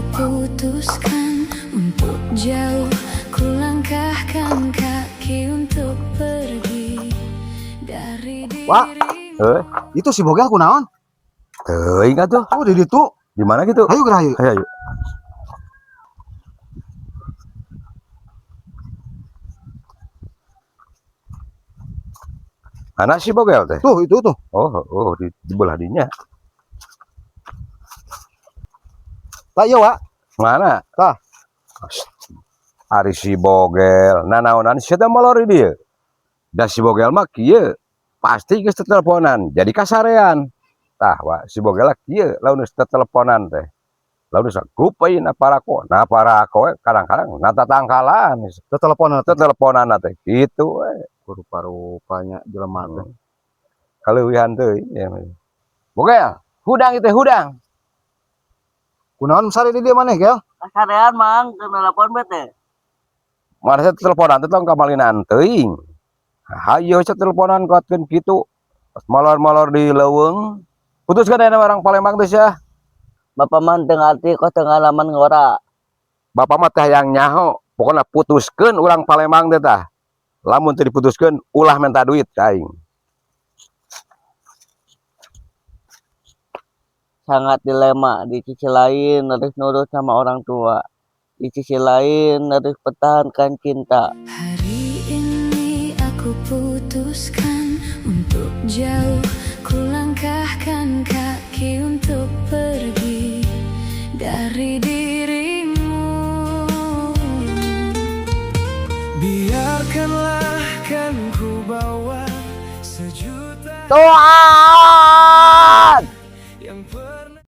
Aku putuskan untuk jauh. Ku langkahkan kaki untuk pergi dari Wah. dirimu. Eh, Itu si Bogel kunaon? Teuing atuh. Oh, di ditu. Di mana gitu? Ayo geura, ayo. Ayo, ayo. Mana si Bogel teh? Tuh, itu tuh. Oh, di belah dinya. Tah ieu, Wak. Mana? Tah. Ari si Bogel, nanaonan sia teh molor di dieu. Da si Bogel mah kieu, pasti geus teteleponan, jadi kasarean. Tah, Wak, si Bogel lah kieu lamun geus teteleponan teh. Lamun geus grup euy na parako, na parako we kadang-kadang na tatangkalan. Teteleponan teh. Teteleponan teh kitu we. Rupa-rupanya jelema teh. Kaleuwihan teuing ya. Bogel, hudang itu hudang. Kunaon sare di dieu maneh, Gel? Kasarean, Mang, ke telepon bete. Mana saya teleponan teh tong kamalinan teuing. Hayo saya teleponan kuatkeun kitu. Pas molor-molor di leuweung. Putuskan aya orang Palembang teh sia. Bapak mah teu ngarti kos teu ngalaman ngora. Bapak mah teh hayang nyaho. Pokokna putuskeun urang Palembang teh tah. Lamun teu diputuskeun ulah minta duit ka aing. Sangat dilema, di sisi lain harus nurut sama orang tua. Di sisi lain harus pertahankan cinta. Hari ini aku putuskan untuk jauh. Ku langkahkan kaki untuk pergi dari dirimu. Biarkanlah kan ku bawa sejuta Doa.